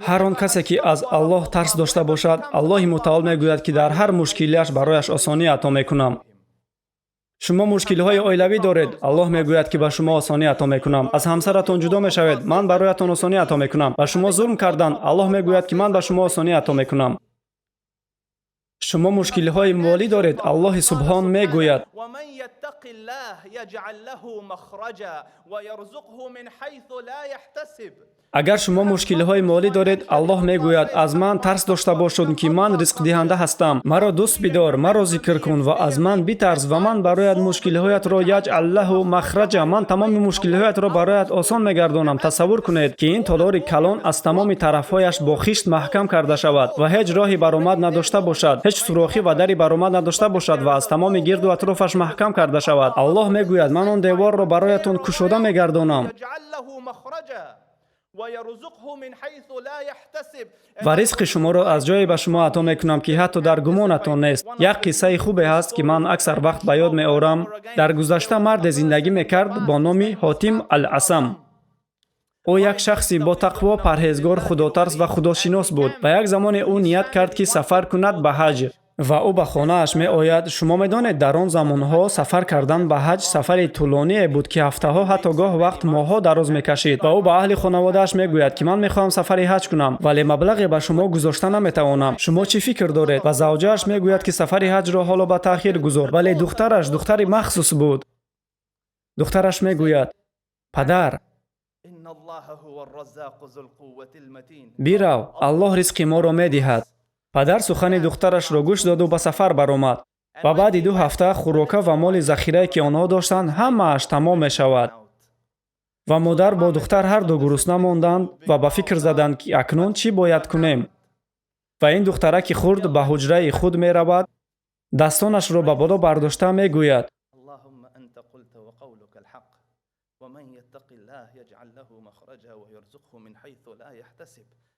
Ҳар он касе, ки аз Аллоҳ тарс дошта бошад, Аллоҳи мутаол мегӯяд, ки дар ҳар мушкилиаш барояш осонӣ ато мекунам. Шумо мушкилиҳои оилавӣ доред, Аллоҳ мегӯяд, ки ба шумо осонӣ ато мекунам. Аз ҳамсаратон ҷудо мешавед, ман бароятон осонӣ ато мекунам. Ба шумо зулм карданд, Аллоҳ мегӯяд, ки ман ба шумо осонӣ ато мекунам. Шумо мушкилиҳои молӣ доред, Аллоҳи субҳон мегӯяд: агар шумо мушкилиҳои молӣ доред, Аллоҳ мегӯяд: аз ман тарс дошта бошед, ки ман ризқдиҳанда ҳастам. Маро дӯст бидор, маро зикр кун ва аз ман битарс ва ман бароят мушкилиҳоятро яҷъал лаҳу махраҷа, ман тамоми мушкилиҳоятро бароят осон мегардонам. Тасаввур кунед, ки ин толори калон аз тамоми тарафҳояш бо хишт маҳкам карда шавад ва ҳеҷ роҳи баромад надошта бошад, ҳеҷ сурохӣ ва дари баромад надошта бошад ва аз тамоми гирду атрофаш маҳкам карда шавад. Аллоҳ мегӯяд: ман он деворро бароятон кушода мегардонам ва ризқи шуморо аз ҷое ба шумо ато мекунам, ки ҳатто дар гумонатон нест. Як қиссаи хубе ҳаст, ки ман аксар вақт ба ёд меорам. Дар гузашта марде зиндагӣ мекард бо номи Ҳотим ал-Асам. Ӯ як шахси бо тақво, парҳезгор, худотарс ва худошинос буд ва як замоне ӯ ният кард, ки сафар кунад ба ҳаҷ ва ӯ ба хонааш меояд. Шумо медонед, дар он замонҳо сафар кардан ба ҳаҷ сафари тӯлоние буд, ки ҳафтаҳо, ҳатто гоҳ вақт моҳҳо дароз мекашид. Ва ӯ ба аҳли хонаводааш мегӯяд, ки ман мехоҳам сафари ҳаҷ кунам, вале маблағе ба шумо гузошта наметавонам. Шумо чӣ фикр доред? Ва завҷааш мегӯяд, ки сафари ҳаҷро ҳоло ба таъхир гузор. Вале духтараш духтари махсус буд. Духтараш мегӯяд: падар, бирав, Аллоҳ ризқи моро медиҳад. Падар сухани духтарашро гӯш доду ба сафар баромад ва баъди 2 ҳафта хӯрока ва моли захирае, ки онҳо доштанд, ҳамааш тамом мешавад. Ва модар бо духтар ҳарду гурусна монданд ва ба фикр заданд, ки акнун чӣ бояд кунем. Ва ин духтараки хурд ба ҳуҷраи худ меравад, дастонашро ба боло бардошта мегӯяд: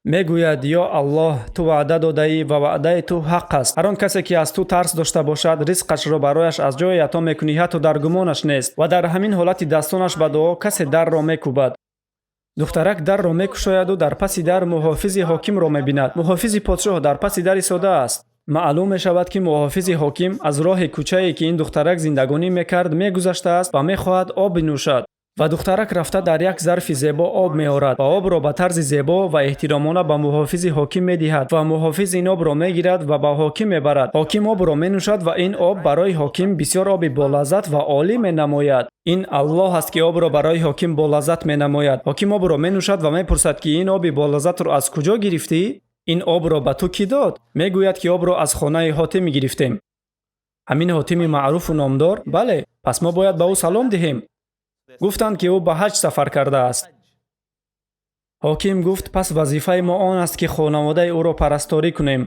мегӯяд: ё Аллоҳ, ту ваъда додаӣ ва ваъдаи ту ҳақ аст. Ҳар он касе, ки аз ту тарс дошта бошад, ризқашро барояш аз ҷое ато мекунӣ, ҳатто дар гумонаш нест. Ва дар ҳамин ҳолати дастонаш ба дуо касе дарро мекӯбад. Духтарак дарро мекушояду дар паси дар муҳофизи ҳокимро мебинад. Муҳофизи подшоҳ дар паси дар истодааст. Маълум мешавад, ки муҳофизи ҳоким аз роҳи кӯчае, ки ин духтарак зиндагонӣ мекард, мегузаштааст ва мехоҳад об бинӯшад. Ва духтарак рафта дар як зарфи зебо об меорад ва обро ба тарзи зебо ва эҳтиромона ба муҳофизи ҳоким медиҳад ва муҳофиз ин обро мегирад ва ба ҳоким мебарад. Ҳоким обро менӯшад ва ин об барои ҳоким бисёр оби болаззат ва олӣ менамояд. Ин Аллоҳ аст, ки обро барои ҳоким болаззат менамояд. Ҳоким обро менӯшад ва мепурсад, ки ин оби болаззатро аз куҷо гирифтӣ? Ин обро ба ту кӣ дод? Мегӯяд, ки обро аз хонаи ҳотим гирифтем. Ҳамин ҳотими маъруфу номдор? Бале, пас мо бояд ба ӯ салом диҳем. Гуфтанд, ки ӯ ба ҳаҷ сафар кардааст. Ҳоким гуфт: пас вазифаи мо он аст, ки хонаводаи ӯро парасторӣ кунем.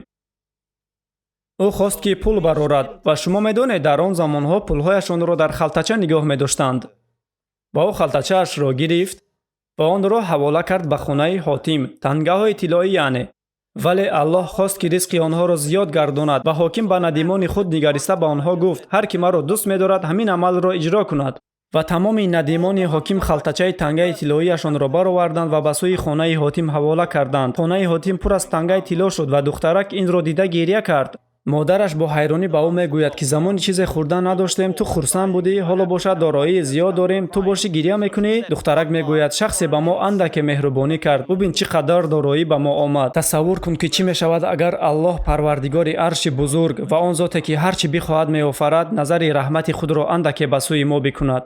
Ӯ хост, ки пул барорад ва шумо медонед, дар он замонҳо пулҳояшонро дар халтача нигоҳ медоштанд. Ва ӯ халтачаашро гирифт ва онро ҳавола кард ба хонаи ҳотим, тангаҳои тиллоӣ яъне. Вале Аллоҳ хост, ки ризқи онҳоро зиёд гардонад ва ҳоким ба надимони худ нигариста ба онҳо гуфт: ҳар ки маро дӯст медорад, ҳамин амалро иҷро кунад. Ва тамоми надимони ҳоким халтачаи тангаи тиллоияшонро бароварданд ва ба сӯи хонаи ҳотим ҳавола карданд. Хонаи ҳотим пур аз тангаи тилло шуд ва духтарак инро дида гиря кард. Модараш бо ҳайронӣ ба ӯ мегӯяд, ки замони чизе хӯрдан надоштем, ту хурсанд будӣ, ҳоло бошад дороии зиёд дорем, ту бошӣ гиря мекунӣ? Духтарак мегӯяд: шахсе ба мо андаке меҳрубонӣ кард, бубин чӣ қадар дороӣ ба мо омад. Тасаввур кун, ки чӣ мешавад, агар Аллоҳ парвардигори арши бузург ва он зоте, ки ҳар чӣ бихоҳад меофарад, назари раҳмати худро андаке ба сӯи мо бикунад.